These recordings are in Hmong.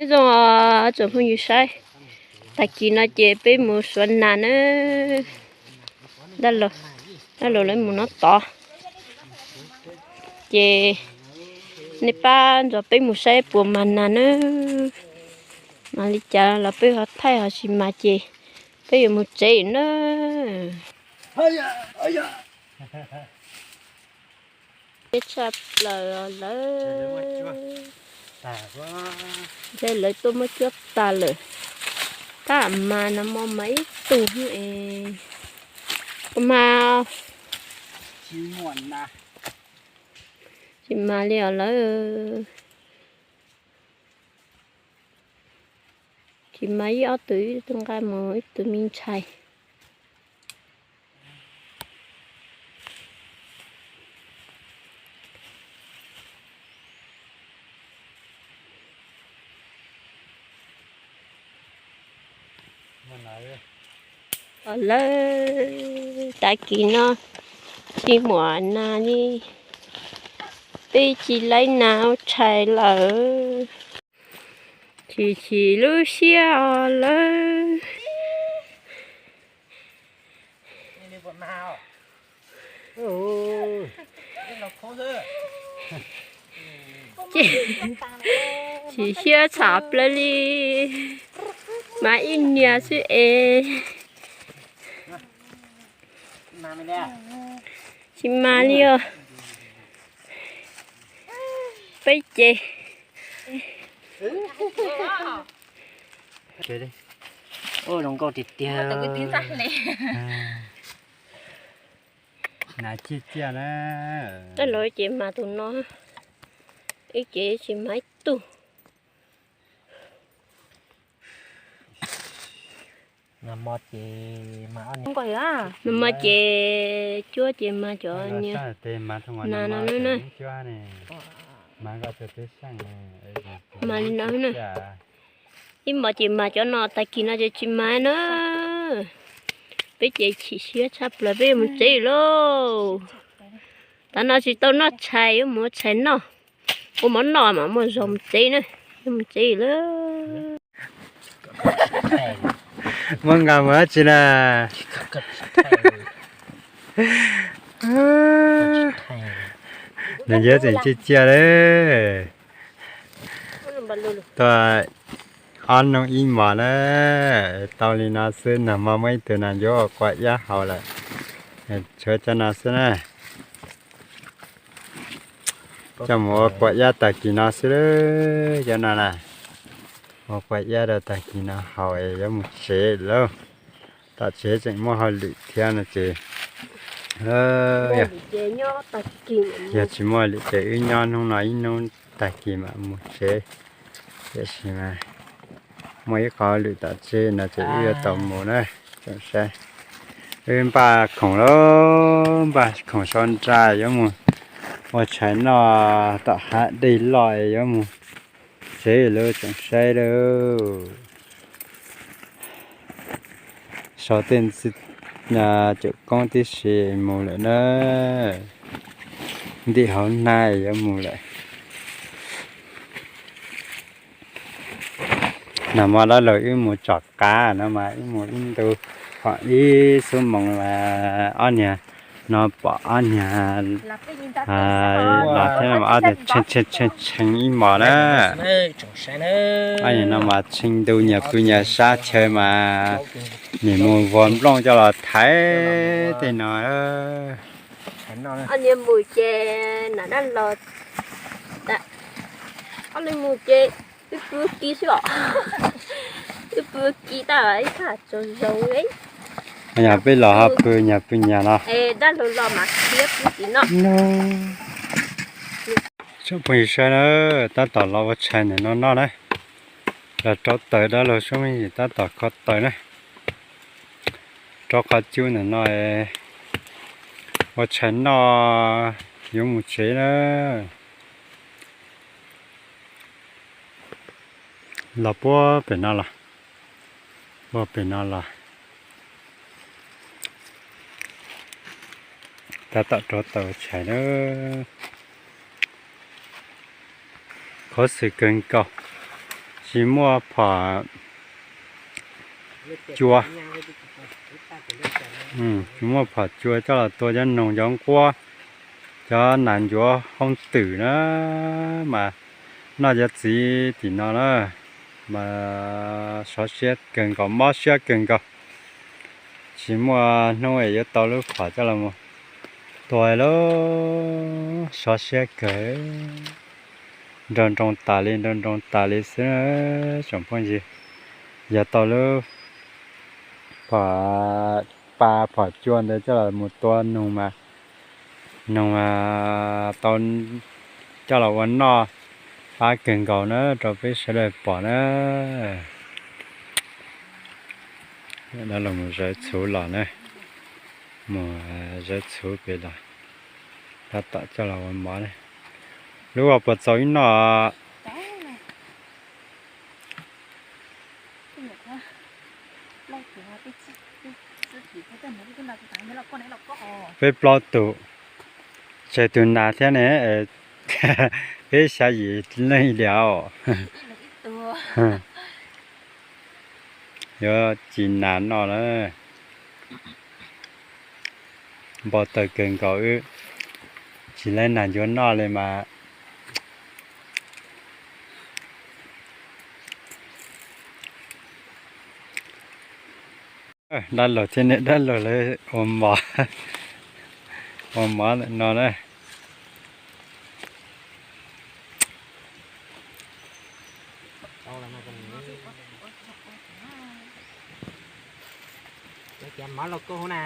Nyob zoo tsoom phooj ywg saib, tag kis no ces peb mus suav nas na. Dab laug, dab laug lawv mus nov tod. Ces nej pab nrog peb mus saib puas mag nas na. Mas li cas los peb ho thaij, ho tsis mag ces peb yuav mus tsev na. Thiab tshaj plaws lawm. Ntshe lawv tuaj muab cuab tag lawm. Tab mas no mas ib tug es, ua mas tsis mag li os lawm. Tsis mag, ib ob tug, ib tug nqa mus, ib tug me ntshai. Os lawm, tag kis no tsis muaj nas li, peb tsis laib nas ua tshais lawm. Chim chim lub siab os lawm. Chim siab tshaj plaws li, mas ib niag xwb es. Tsis mag li os. Peb ces zoo nkauj tiag tiag. Nas ciaj ciaj na. Tej lawv ces mag tus no, ib ces tsis mag ib tug. Nag hmo ces cuab ces mag cov niag nas no na. Mag li no na. Ib hmos ces mag cov no, tag kis no ces tsis mag na. Peb ces chim siab tshaj plaws, peb yuav mus tsev lauj. Tav no tsis tau noj tshais, yuav mus ua tshais noj. Ua mov noj mas muaj zog mus tsev na. Yuav mus tsev lawm. Muab nqa mus dab tsi na? Nws yuav tseem ciaj ciaj li. Tuaj ob hnub ib hmos na, tau li no xwb, nag hmo muaj ib tug nas ncuav ua qua iab haus lawm. Tshuav cov no xwb na. Coj mus ua qua iab tag kis no xwb, cov no na. Ua qua iab rau tag kis no haus es yuav mus tsev lauj. Tom tsev tseem muaj hauj lwm thiab no ces, yog tsis muaj hauj lwm ces wb nyob hnub no ib hnub tag kis mam mus tsev. Tiam sis mas muaj ib qho hauj lwm tom tsev no ces wb yuav tau mus na. Tsoom saib, wb npaj khoom lauj, npaj khoom sau nra yuav mus ua tshais noj tom hav dej loj es yuav mus tsev lawm tsoom saib lauj. Sau tej cawm koob tib si mus lawm na. Ntim hauv hnab yuav mus lawm. Nag hmo dab laug wb mus tsom qav no mas wb mus ib ntu, pom ib xuab moos, ob niag no pom ob niag los thiab, ob niag tshee tshee ib hmos na. Ob niag no mas tshee ntu nyias pw nyias sab chaw mas nim mus vuag nplooj coj los thaiv tej no. Ob niag mus ces nam dab laug, ob leeg mus ces wb pw kiag xwb os. Wb pw kiag tab ib thaj tsaus zoo li. Yog peb los ho pw nyias pw nyias los. Dab laug los mas khiav pw tim no. Tsoom phooj ywg saib na, tab tom los ua tshais ntawm no noj na. Los rauv taws, dab laug Suab Meej tab tom kho taws na. Rau qhov cub ntawm no ua tshais noj yuav mus tsev na. Los puag pem no los, puag pem no los. Tab tom rauv taws ua tshais na. Khuv xim kawg nkaus, Tsis muaj phom cua, tsis muaj phom cua coj los tua cov noog cov nquab, cov nas ncuav hoob twm na, mas noj cov txiv tim no na, mas sov siab kawg nkaus, mob siab kawg nkaus. Tsis muaj hnub es yuav tau lub phom coj los mus tua lawm, sov siab kawg. Nroo nroo tas li, nroo nroo tas li xwb tsoom phooj ywg. Yog tau lub phom pa phom cua ntawd coj los mus tua noog mas, noog mas tau coj los ua noj pab kawg nkaus na rau peb sawv daws pom na. Dab Laug mus zawv txhuv los na, mus zawv txhuv pem los tab tom coj los ua mov na. Lub uas puas txaus ib noj? Peb plaub tus, tsawg tus nas thiab ne, peb xya yim leej ib diam os. Yuav ci nas noj na. Npau taws kawg nkaus wb tsis laib nas ncuav noj li mas. Dab Laug thiab niam dab laug lawv ua mov, ua mov ntawm no na. Mov lauj kaub hauv na.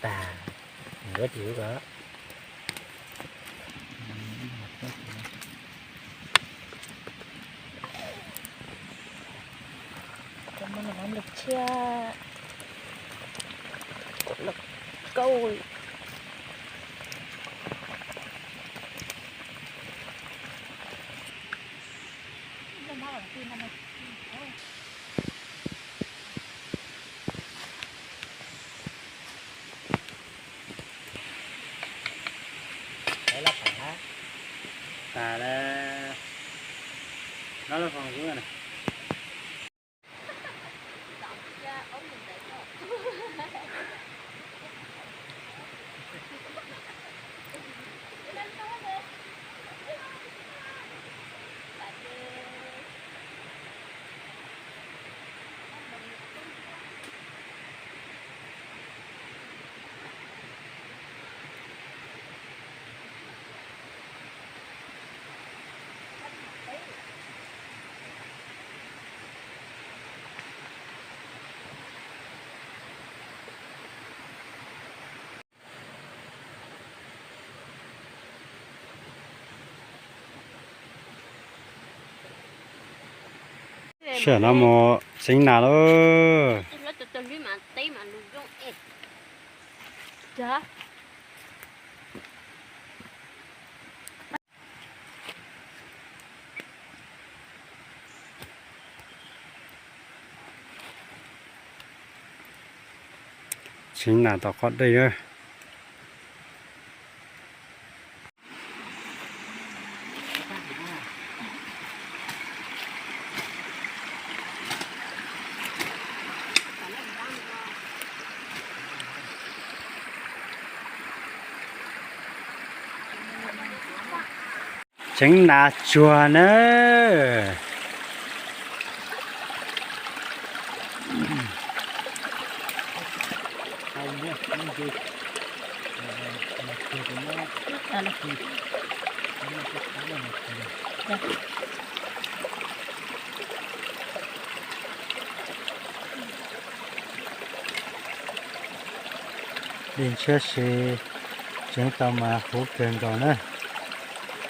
Tas, yuav tsis yuav ko. Cov no los lawm tshiab, lawm kauj. Tas lawm, no lub foos kub na. Sawv daws no mus txiv nas lauj. Txiv nas tom qhov dej. Tseev nas tsuag na. Dej ntshiab si, tseev tau mas huv kawg nkaus na,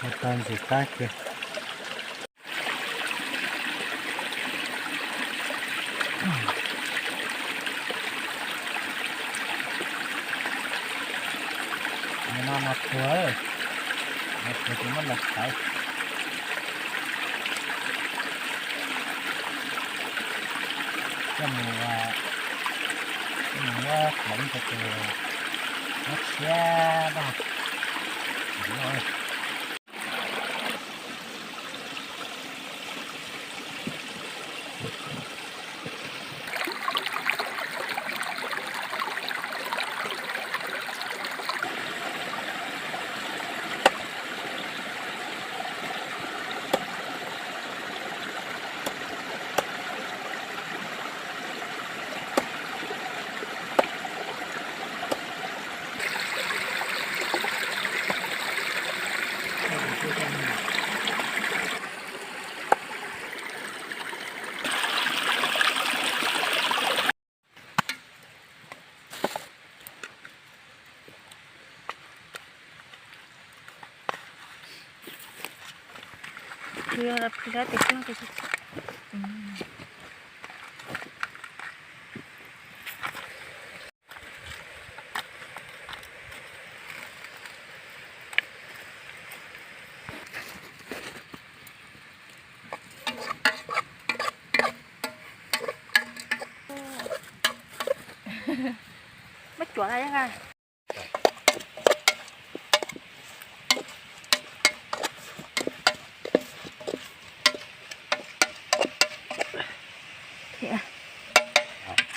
ua tau ntxim qab kawg. No no tuag, no tuag ces muab los thaiv. Coj mus, coj mus muab pleev rau tus muab tshiab daj.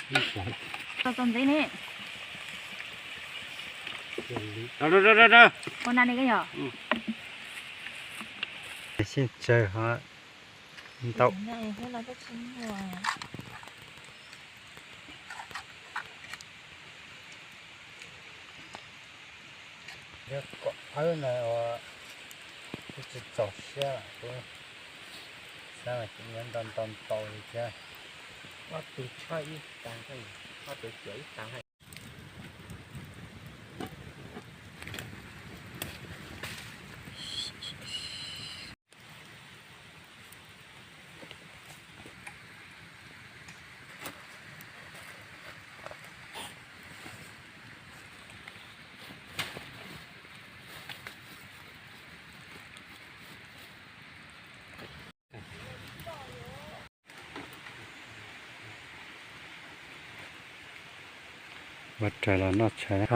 Muab cuam tau txog ntxiv ne. Ua na ne koj yog. Sij tsawg ho ntau. Yog kom awb no ua kuj tsis txaus siab, kuv xav mas kuv yuav nto nto ntau li thiab. Ob tug tshob ib tag, ob tug cuam ib tag. Ua raws los noj tshais.